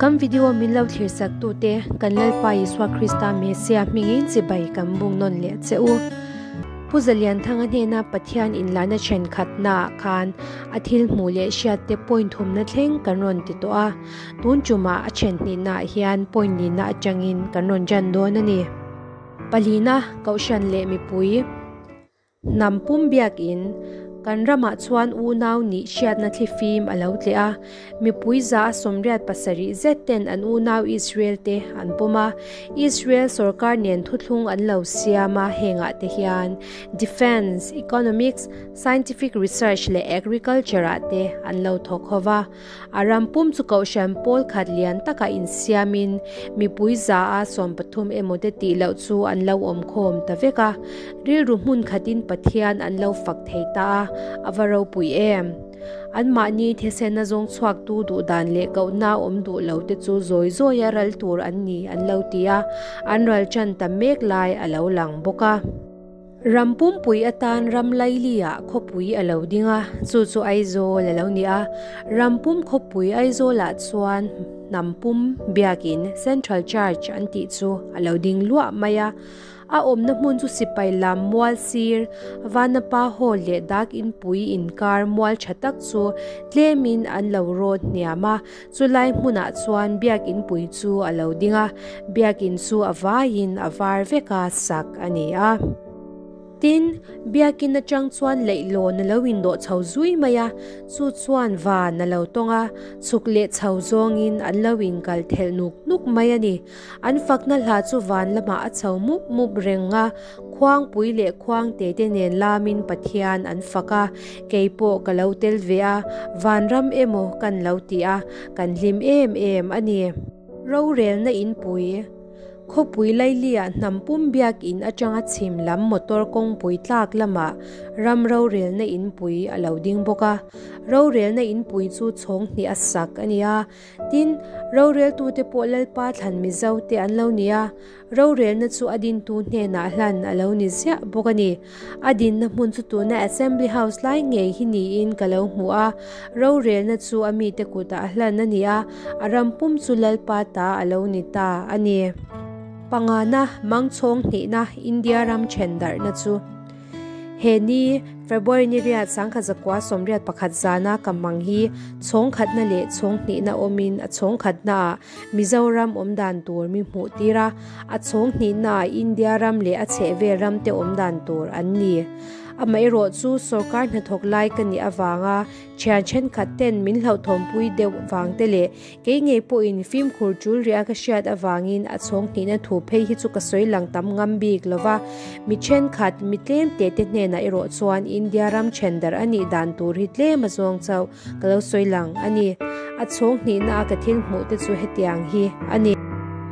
Kan video min lo thlir sak tute kan Lalpa Isua Krista Messiah hmingin chibai kan bung nawn leh che u. Pu Zalianthanga hnena Pathian inlahna thenkhatnaah khan a thil hmuh leh hriatte point thumna thleng kan rawn ti tawh a. Tun tumah a then hnihnaah hian point nihna atangin kan rawn jan dawn a ni. Palina, Kohhran leh mipui. Hnam pum biakin, kan ramah chuan unau nih hriatna thlifim a lo tleh a, mipui za a 87 zet ten an unau Israel te an pawm a, Israel sorkar nen thuthlung an lo siam a, hengah te hian Defence, Economics, Scientific Research leh Agriculture ah te an lo thawk ho va. A ram pum chu kohhran pawl khat lian takah insiamin mipui 130 emaw te tih loh chu an lo awm khawm ta vek a, rilru hmun khatin Pathian an lo fak thei ta a, a va ropui em! Anmahni thesena zawng chhuaktu duh dan leh kohna awm duh lo te chu zawi zawia ral tur an ni an lo ti a, an ral tan ta mek lai a lo lang bawk a. Ram pumpui atan ram laili-ah khawpui a lo ding a, chu chu Aizawl a lo ni a. Ram pum khawpui Aizawlah chuan hnam pum biakin, Central Church an tih chu a lo ding luah mai a. A awmna hmun chu sipai lam mual sir, Vanapa Hall leh Dak Inpui inkar mual tha tak chu tlemin an lo rawt hniam a. Chulai hmunah chuan biakin pui chu a lo ding a, biakin chu a vaiin a var vek a sak a ni a. Tin, biakin atang chuan leihlawn a lo indawh chho zui mai a, chu chuan van a lo tawng a, chhuk leh chho zawngin an lo inkal thelh nuk nuk mai a ni. An fakna hla chu van lamah a chho mup mup reng a, Khuangpui leh Khuangte te nen lamin Pathian an fak a, kei pawh ka lo tel ve a, vanram emaw kan lo ti a, kan hlim em em a ni. Rorelna inpui, Khawpui Lailia hnam pum biakin atanga chhim lam motor kawngpui tlak lamah ram rorelna inpui a lo ding bawk a, rorelna inpui chu chhawng hnih a sak a ni a, tin, roreltute pawh Lalpa thlan Mizote an lo ni a, Rorelna chu a dintu hnenah hlan a lo ni ziah bawk a ni. A dinna hmun chu tuna Assembly House lai ngei hi niin ka lo hmu a. Rorelna chu a mite kutah a hlan a ni a, a ram pum chu Lalpa ta a lo ni ta a ni. Pangana, Mangchhawng hnihna, India ram then darhna chu. He ni, February ni riat 1981 zana ka mang hi chhawng khatna leh chhawng hnihna awmin a chhawng khatnaah Mizoram awm dan tur mi hmuh tir a, a chhawng hnihnaah India ram leh a chhehvel ramte awm dan tur an ni. Amaherawh chu sorkar hnathawk lai ka nih avanga thian thenkhat ten min hlauhthawmpui deuh vang te leh kei ngei pawhin fimkhur tul riah ka hriat avangin a chhawng hnihna thu phei hi chu ka sawi lang tam ngam bik lo va. Mi thenkhat, mi tlem te te hnenah erawh chuan India ram then darh a nih dan tur hi tlem a zawng chauh. Ka lo sawi lang a ni. A chhawng hnihna a ka thil hmuh te chu hetiang hi a ni.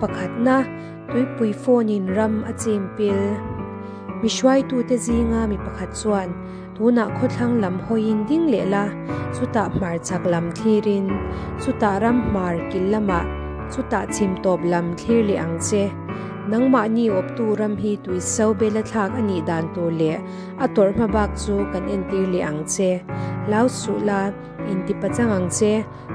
Pakhatna, tuipui phone in ram a chim pil. Mi hruaitute zinga mi pakhat chuan, Tunah khawthlang lam hawiin ding leh la, chutah hmar chak lam thlirin, chutah ram hmar kil lamah, chutah chhim tawp lam thlir leh ang che. Nangmahni awptu ram hi tui so bela thlak a nih dan tur leh A tawrh hma bak chu kan entir leh ang che. Hlau suh la, inti pachang ang che.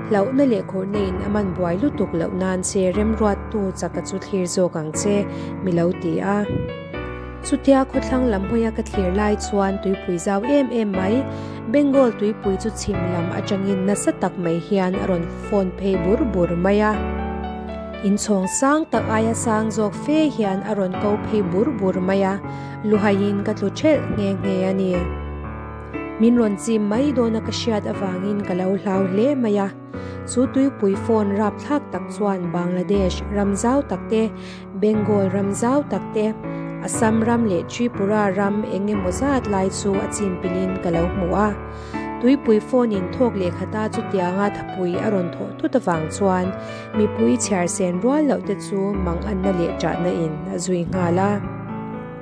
Hlauhna leh khurhna in a man buai lutuk loh nan che remruattu chaka chu thlir zawk ang che, mi lo ti a. Chutia khawthlang lam hawia ka thlir lai chuan tuipui zau em em mai, Bengal tuipui chu chhim lam atangin nasa tak mai hian a rawn phone phei bur bur mai a. Inchhawng sang tak aia sang zawk fe hian a rawn ko phei bur bur mai a. Luhaiin ka tlu thelh nghe nghe a ni. Min rawn chim mai dawna ka hriat avangin ka lo hlau hle mai a. Chu tuipui phone rapthlak tak chuan Bangladesh ram zau tak te, Bengal ram zau tak te, Assam ram leh Tripura ram eng emaw zat lai chu a chim pilin ka lo hmu a. Tuipui phone in thawk lehkhata chutianga thapui a rawn thawh thut avang chuan mipui chhiar sen rual loh te chu mang anna leh ṭahna in a zui nghal a.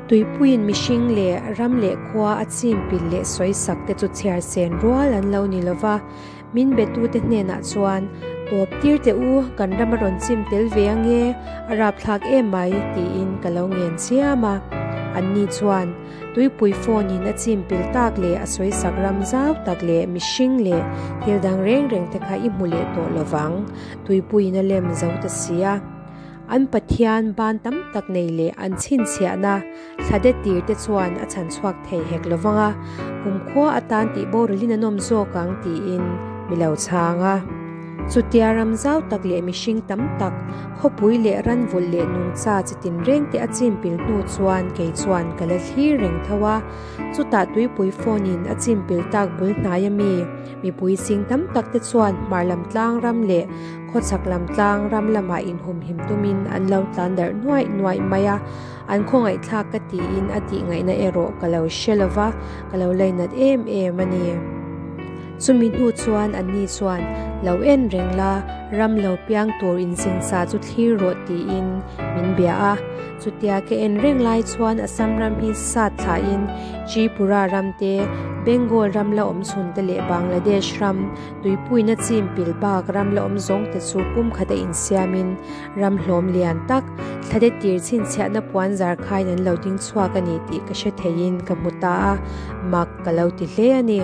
Tuipuiin mihring leh ram leh khua a chim pil leh sawisak te chu chhiar sen rual an lo ni lova, min betute hnenah chuan, Tawp tir teh u, kan ram a rawn chim tel ve ange, a rapthlak em mai, tiin ka lo ngen chiam a. Anni chuan, Tuipui phone-in a chim pil tak leh a sawisak ram zau tak leh mihring leh thil dang reng reng te kha i hmu leh tawh lovang, tuipuiin a lem zo ta si a. An Pathian ban tam tak nei leh an chhinchhiahna thlade tir te chuan a chhan chhuak thei hek lovang a, kumkhua atan tih boralin an awm zawk ang tiin mi lo chhang a. Chutia ram zau tak leh mihring tam tak, khawpui leh ranvulh leh nungcha chi tinreng te a chimpil hnu chuan kei chuan ka la thlir reng tho a. Chutah tuipui phone in a chimpil tak bul hnai ami mipui sing tam tak te chuan hmar lam tlang ram leh khawchhak lam tlang ram lamah inhumhim tumin an lo tlan darh nuaih nuaih mai a. An khawngaihthlak ka tiin a tih ngaihna erawh ka lo hre lova, ka lo lainat em em a ni. Chumi hnu chuan anni chuan, Lo en reng la, ram lo piang tur inzinsa chu thlir rawh tiin min bia a. Chutia ka en reng lai chuan Assam ram hi sat thlain Tripura ram te, Bengal ram la awm chhun te leh Bangladesh ram tuipuina chim pil bak ram la awm zawng te chu pum khata insiamin ram hlawm lian tak thlade tir chhinchhiahna puan zar khain an lo ding chhuak a ni tih ka hre theiin ka hmu ta a, mak ka lo ti hle a ni.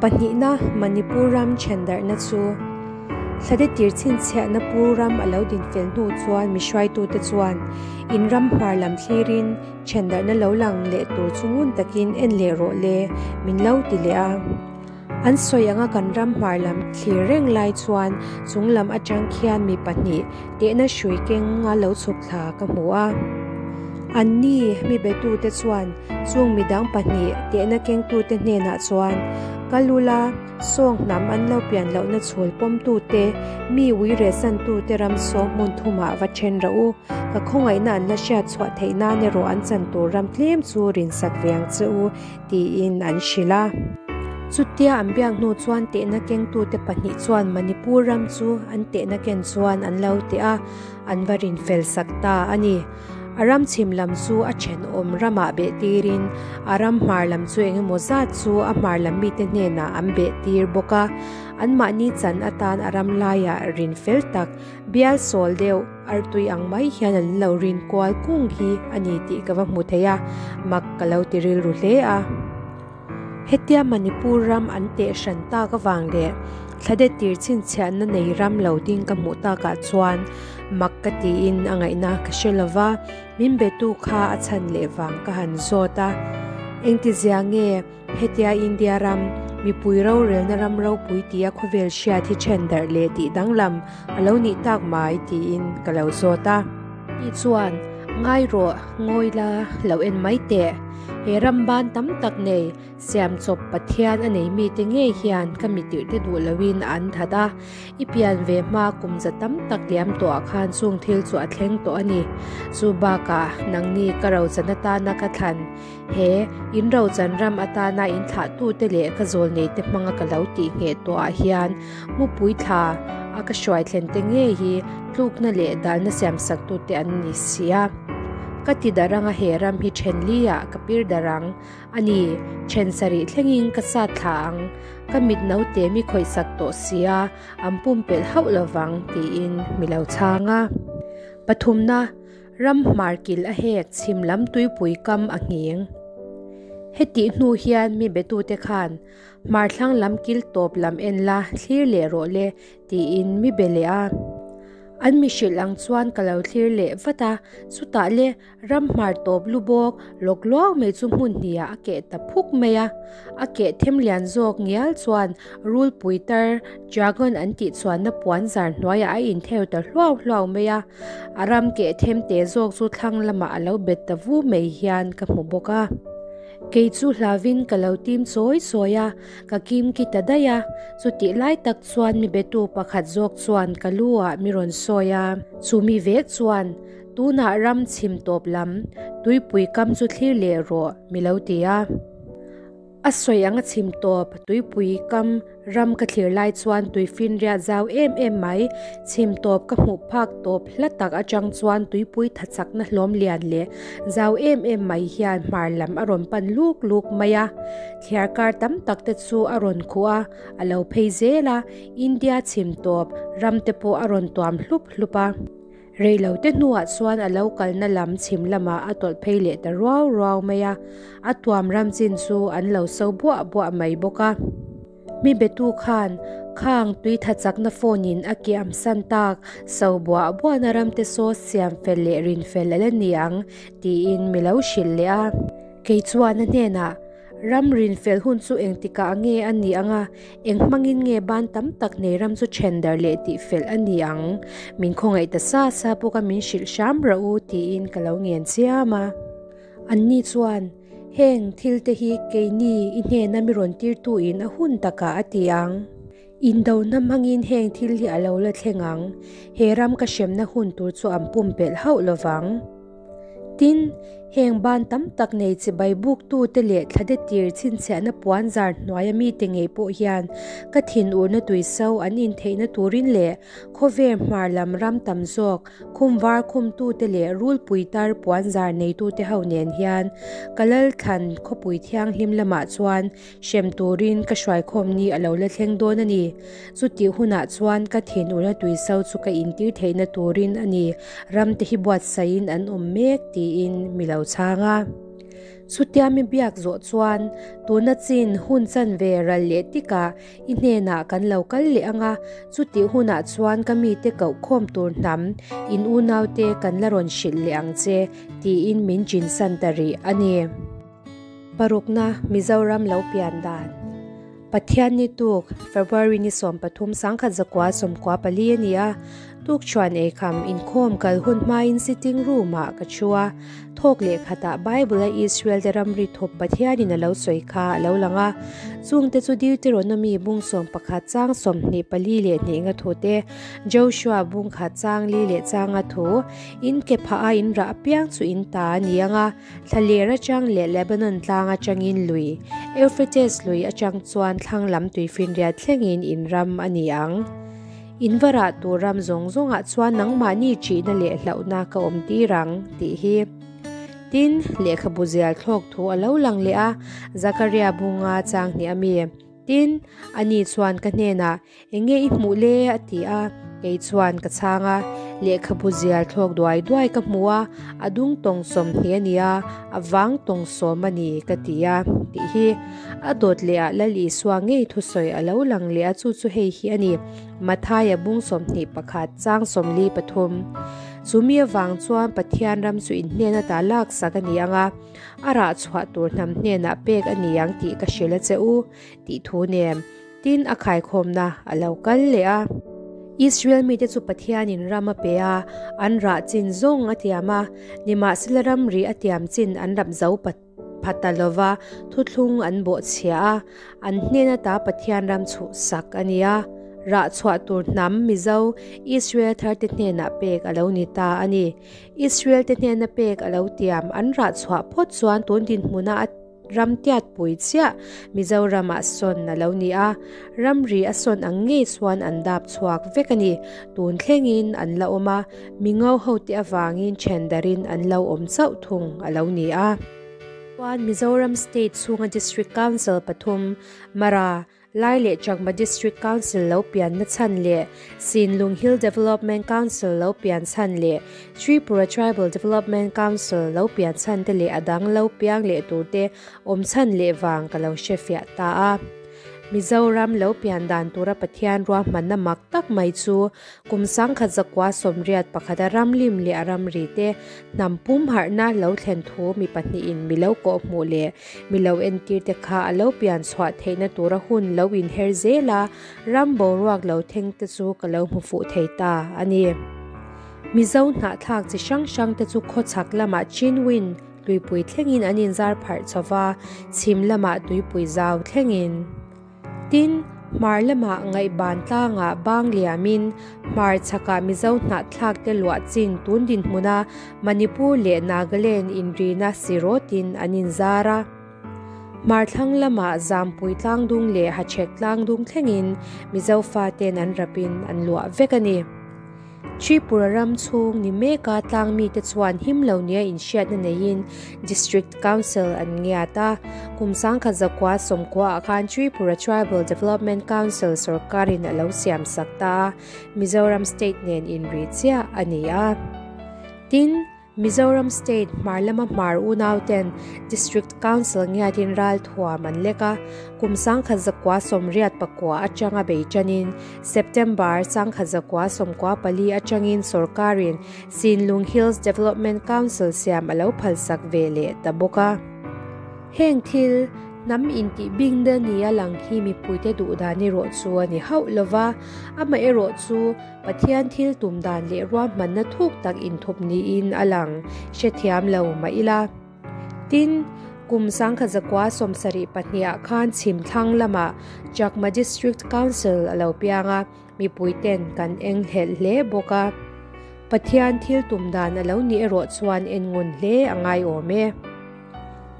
Pahnihna, Manipur ram thendarhna chu thlade tir chhinchhiahna pu ram a lo din fel hnu chuan mi hruaitute chuan in ram hmar lam thlirin thendarhna lo lang leh tur chu ngun takin en leh rawh le min lo ti leh a. An sawi anga kan ram hmar lam thlir reng lai chuan chung lam atang khian mi pahnih tehna hrui keng a lo chhuk thla ka hmu a. Anni mi betute chuan chung midang pahnih tehna kengtute hnenah chuan, Kal ula, sawng hnam an lo pian lohna chhul pawmtute, mi uirehsantute ram saw hmun thumah va then rawh u. Ka khawngaihna an la hriat chhuah theih nan erawh an chan tur ram tlem chu rinsak ve ang che u, tiin an hrilh a. Chutia an biak hnu chuan tehna kengtute pahnih chuan Manipur ram chu an tehna ken chuan an lo teh a, an va rin fel sak ta a ni. A ram chhim lam chu a thenawm ramah beh tirin a ram hmar lam chu eng emaw zat chu a hmar lam mite hnenah an beh tir bawk a. Anmahni chan atan a ram laiah rin fel tak Bial sawl deuh artui ang mai hian an lo rin kual kung hi a ni tih ka va hmu thei a, mak ka lo ti rilru hle a. Hetia Manipur ram an teh hran tak avang leh thlade tir chhinchhiahna nei ram lo ding ka hmuh takah chuan mak ka tiin a ngaihna ka hre lova, min betu kha a chhan leh vang ka han zawt a. Engtizia nge? Hetia India ram, mipui rorelna ram ropui tia khawvel hriat hi then darh leh tih danglam a lo nih tak mai tiin ka lo zawt a. Ni chuan, Ngai rawh, ngawi la, lo en mai teh. He ram ban tam tak nei, siam chawp Pathian a nei mite ngei hian ka mitirhte duh loin an that a. I pian ve hma kum za tam tak liam tawhah khan chung thil chu a thleng tawh a ni. Chu bakah nangni ka rochan atana ka thlan He in rochan ram atana in thlahtute leh ka zawlneite hmanga ka lo tih ngheh tawhah hian mupui thla a ka hruai thlen te ngei hi tlukna leh dalna siamsaktute an ni si a. Ka ti darh anga he ram hi then liah ka pir darh ang a ni, then sarih thlengin ka sat thla ang, ka mit naute mi khawihsak tawh si a, an pumpelh hauh lovang tiin mi lo chhang a. Pathumna. Ram hmar kil a hek chhim lam tuipui kam a nghing. Hetih hnu hian mi betute khan hmar thlang lam kil tawp lam en la thlir leh rawh le tiin mi be leh a. An mi hrilh ang chuan ka lo thlir leh vat a, chutah le ram hmar tawp lu bawk lawk luau mai chu hmun hniah a keh ta phuk mai a. A keh them lian zawk ngial chuan rulpui tar dragon an tih chuanna puan zar hnuaiah a intheu ta hluau hluau mai a. A ram keh them te zawk chu thlang lamah a lo bet ta vu mai hian ka hmu bawk a. Kei chu hlavin ka lo tim chawi chawi a, ka kim ki ta daih a. Chutih lai tak chuan mi betu pakhat zawk chuan ka lu ah mi rawn sawi a. Chu mi vek chuan, Tunah ram chhim tawp lam, tuipui kam chu thlir leh rawh, mi lo ti a. A sawi ang a chhim tawp, tuipui kam ram ka thlir lai chuan tuifinriat zau em em mai, chhim tawp ka hmuh phak tawp hla tak atang chuan tuipui tha chakna hlawm lian leh zau em em mai hian hmar lam a rawn pan luk luk mai a. Thliar kar tam tak te chu a rawn khuh a, a lo phei zel a, India chhim tawp ram te pawh a rawn tuam hlup hlup a. Rei lo te hnuah chuan a lo kalna lam chhim lamah a tawlh phei leh ta ruau ruau mai a, a tuam ram chin chu an lo so buah buah mai bawk a. Mi betu khan khang tuitha chakna phone in a kiam san tak so buah buahna ram te saw siam fel leh rin fel a la ni ang tiin mi lo hrilh leh a. Kei chuan a hnenah, Ram rin fel hun chu engtikah nge a nih ang a, eng hmangin nge ban tam tak nei ram chu then darh leh tih fel a ni ang? Min khawngaih ta sa sa bawk a min hrilh hram rawh u tiin ka lo ngen chiam a. Anni chuan, Heng thil te hi keini i hnena mi rawn tirtuin a hun takah a ti ang. Indona hmangin heng thil hi a lo la thleng ang. He ram ka hremna hun tur chu an pumpelh hauh lovang. Tin, heng ban tam tak nei chibai buktute leh thlade tir chhinchhiahna puan zar hnuaia mite ngei pawh hian ka thinurna tuiso an intheihna turin leh khawvel hmar lam ram tam zawk khum var khumtute leh rulpui tar puan zar neitute ho nen hian ka lalthlan khawpui thianghlim lamah chuan Hrem turin ka hruaikhawm ni a lo la thleng dawn a ni. Chutih hunah chuan ka thinurna tuiso chu ka intir theihna turin a ni, ramte hi buatsaihin an awm mek tiin mi lo chhang a. Chutia mi biak zawh chuan tuna chin hun chanve ral leh tikah i hnenah kan lo kal leh ang a, chutih hunah chuan ka mite kohkhawm tur hnam in unaute kan la rawn hrilh leh ang che tiin min chinsan ta rih a ni. Parukna, Mizoram lo pian dan. Pathian ni tuk, February ni 13 1994 a ni a, tuk chuan eikham inkhawm kal hun hmain sitting room ah ka thu a, thawk leh khatah Bible a Israel te ramri thawp Pathianin a lo sawi kha a lo lang a, chungte chu Deuteronomy bung 11 chang 24 leh hnih nga thu te, Joshua bung khat chang li leh changa thu, in ke phah a in rah apiang chu in ta a ni ang a, Thlaler atang leh Lebanon tlang atangin lui, Euphrates lui atang chuan thlang lam tuifinriat thlengin in ram a ni ang. In va rah tur ram zawng zawngah chuan nangmahni ṭihna leh hlauhna ka awm tir ang, tih hi. Tin, lehkhabu zial thlawk thu a lo lang leh a, Zakaria bunga chang hnih a mi. Tin, ani chuan ka hnenah, Eng nge i hmuh le? a ti a, kei chuan ka chhang a, lehkhabu zial thlawk duai duai ka hmu a, a dung tawng 20 a ni a, a vang tawng 10 a ni ka ti a, tih hi a dawt leh ah Lal Isua ngei thusawi a lo lang leh a, chu chu hei hi a ni, Mathaia bung 21 chang 43. Chu mi avang chuan Pathian ram chu in hnen ata laksak a ni ang a, a rah chhuah tur hnam hnenah pek a ni ang tih ka hrilh a che u, tih thu nen. Tin, a khaikhawmna a lo kal leh a. Israel mite chu Pathianin ram a pe a, an rah chin zawng a tiam a. Nimahsela ramri a tiam chin an rap zo pha ta lo va, thuthlung an bawhchhia a, an hnen ata Pathian ram chhuhsak a ni a. Rah chhuah tur hnam Mizo, Israel tharte hnenah pek a lo ni ta a ni. Israel te hnena pek a lo tiam an rah chhuah phawt chuan tun dinhmuna a Ram tiatpui chiah Mizoramah sawn a lo ni a, ramri a sawn ang ngei chuan an dap chhuak vek a ni. Tun thlengin an la awm a, mi ngo hote avangin then darin an lo awm chauh thung a lo ni a. Chuan Mizoram State chhunga District Council pathum, Mara, Lai leh Chakma District Council lo pianna chhan leh Sinlung Hill Development Council lo pian chhan leh Tripura Tribal Development Council lo pian chhan te leh a dang lo piang leh tur te awm chhan leh vang ka lo hrefiah ta a. Mizoram lo pian dan tura Pathian ruahmanna mak tak mai chu Kum 1981 a ramlim leh a ramri te hnam pum harhna lo thlen thu mi pahnihin mi lo kawh hmuh leh mi lo entir te kha a lo pian chhuah theihna tura hun lo inher zel a, ram boruak lo theng te chu ka lo hmu fuh thei ta a ni. Mizo hnahthlak chi hrang hrang te chu khawchhak lamah Chinwin tuipui thlengin an inzar pharh chho va, chhim lamah tuipui zau thlengin. Tin, hmar lamah ngaihban tlangah bang liamin hmar chhakah Mizo hnahthlakte luah chin tun dinhmuna Manipur leh Nagaland inrina sirawtin an inzar a. Hmar thlang lamah Zampui tlangdung leh Hachhek tlangdung thlengin Mizo faten an rapin an luah vek a ni. Tripura ram chhung ni meka tlang mite chuan him lo nia inhriatna neiin District Council an ngiat a. Kum 1990 ah khan Tripura Tribal Development Council sorkarin a lo siam sak ta a, Mizoram State nen inri chiah a ni a. Tin, Mizoram State hmar lama hmar unauten District Council ngiatin ral thuam an lek a, kum 1989 atanga bei tanin September 1994 atangin sorkarin Sinlung Hills Development Council siam a lo phalsak ve leh ta bawk a. Heng thil hnam intih bingna nia lang hi mipuite duh dan erawh chu a ni hauh lova, amaherawh chu Pathian thil tum dan leh ruahmanna thuk tak inthup niin a lang hrethiam lo mah ila. Tin, kum 1972 ah khan chhim thlang lamah Chakma District Council a lo piang a, mipuiten kan enghlelh hle bawk a. Pathian thil tum dan a lo nih erawh chuan en ngun hle a ngai awm e.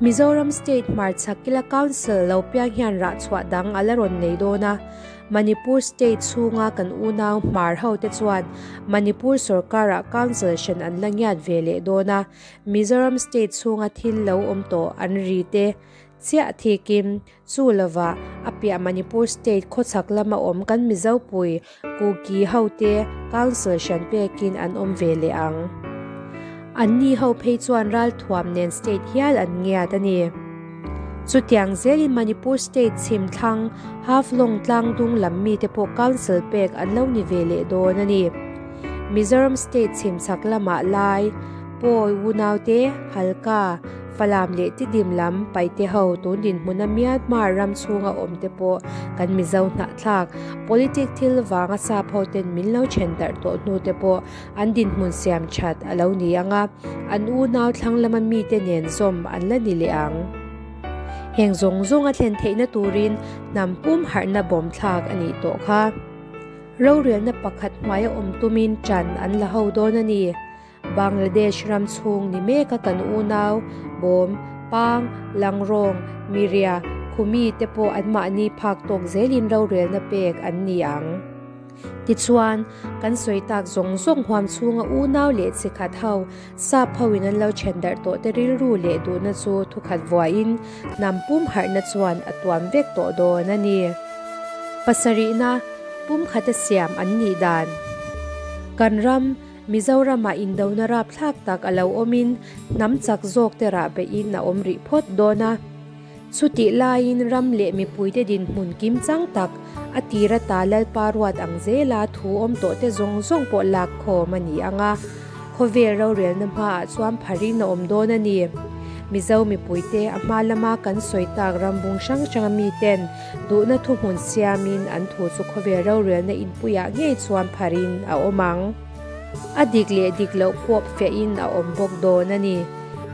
Mizoram State hmarchhak kila Council lo piang hian rah chhuah dang a la rawn nei dawn a, Manipur State chhunga kan unau hmar ho te chuan Manipur sorkarah Council hran an la ngiat ve leh dawn a, Mizoram State chhunga thil lo awm tawh an ri te chiah thikim chu lova a piah Manipur State khawchhak lama awm kan Mizopui Kuki ho te Council hran pekin an awm ve leh ang. Anni ho phei chuan ralthuam nen state hial an ngiat a ni. Chutiang zelin Manipur State chhim thlang Haflong tlangdung lam mite pawh Council pek an lo ni ve leh dawn a ni. Mizoram State chhim chhak lamah Lai, Pawi unaute, Halka, Falam leh Tidim lam Paite ho tun dinhmuna Myanmar ram chhunga awm te pawh kan Mizo hnahthlak politic thil vanga sap ho ten min lo then darh tawh hnu te pawh an dinhmun siam that a lo ni ang a, an unau thlang lama mite nen zawm an la ni leh ang. Heng zawng zawng a thlen theihna turin hnam pum harhna bawm thlak a nih tawh kha. Rorelna pakhat hnuaia awm tumin ṭan an la ho dawn a ni. Bangladesh ram chhung ni meka kan unau, Bawm, Pang, Langrawng, Miria, Khumi te pawh anmahni phak tawk zelin rorelna pek an ni ang. Tichuan, kan sawi tak zawng zawng huam chhunga unau leh chikhat ho, sap hoin an lo then darh tawh te rilru leh duhna chu thukhat vuahin hnam pum harhna chuan a tuam vek tawh dawn a ni. Pasarihna, pumkhata siam an nih dan. Kan ram, Mizoramah indona rapthlak tak a lo awmin hnam chak zawk te rah beihin a awm rih phawt dawn a. Chutih laiin ram leh mipuite dinhmun kimchang tak a tir ata Lalpa ruat ang zela thu awm tawh te zawng zawng pawh lak khawm a ni ang a, khawvel rorelna hmaah chuan pharin a awm dawn a ni. Mizo mipuite a hma lama kan sawi tak rambung hrang hranga miten duhna thuhmun siamin an thu chu khawvel rorelna inpuiah ngei chuan pharin a awm ang. A dik leh dik loh pawp fiahin a awm bawk dawn a ni.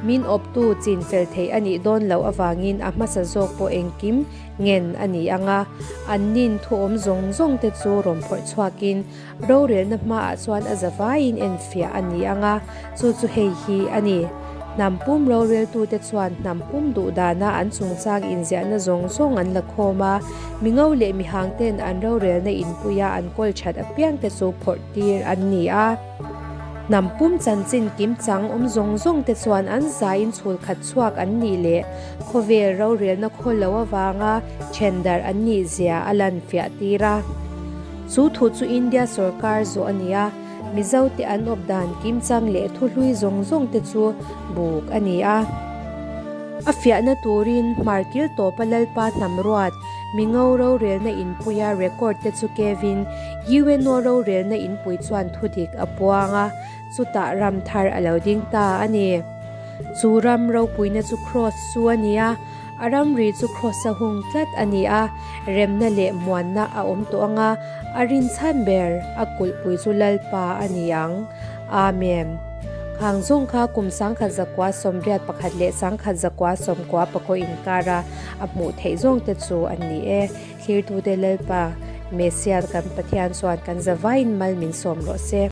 Min awptu chin fel theih a nih dawn loh avangin a hmasa zawk pawh engkim ngen a ni ang a, annin thuawm zawng zawng te chu rawn phawrh chhuakin rorelna hmaah chuan a zavaiin enfiah a ni ang a, chu chu hei hi a ni. Hnam pum roreltute chuan hnam pum duh dana an chungchang inziahna zawng zawng an la khawm a, mingo leh mihangten an rorelna inpuia an kawl that apiangte chu phawrh tir an ni a. Hnam pum chanchin kimchang awm zawng zawng te chuan an zaiin chhul khat chhuak an nih leh khawvel rorelna khaw lo avanga then darh an nih zia a lan fiah tir a. Chu thu chu India sorkar zawh a ni a, Mizote an awp dan kimchang leh thu hlui zawng zawng te chu buk a ni a. A fiahna turin hmarkil tawpa Lalpa hnam ruat Mingo rorelna inpuia record te chu kevin UNO rorelna inpui chuan thudik a puang a, chutah ram thar a lo ding ta a ni. Chu ram ropuina chu Kraws chu a ni a, a ramri chu Kraws a hung tlat a ni a, remna leh muanna a awm tawh ang a, a rinchhan ber a kulhpui chu Lalpa a ni ang. Amen. Khang zawng kha kum 1981 leh 1999 inkara a hmuh theih zawng te chu an ni e. Thlirtute Lalpa, Messiah kan Pathian chuan kan zavaiin mal min sawm rawh se.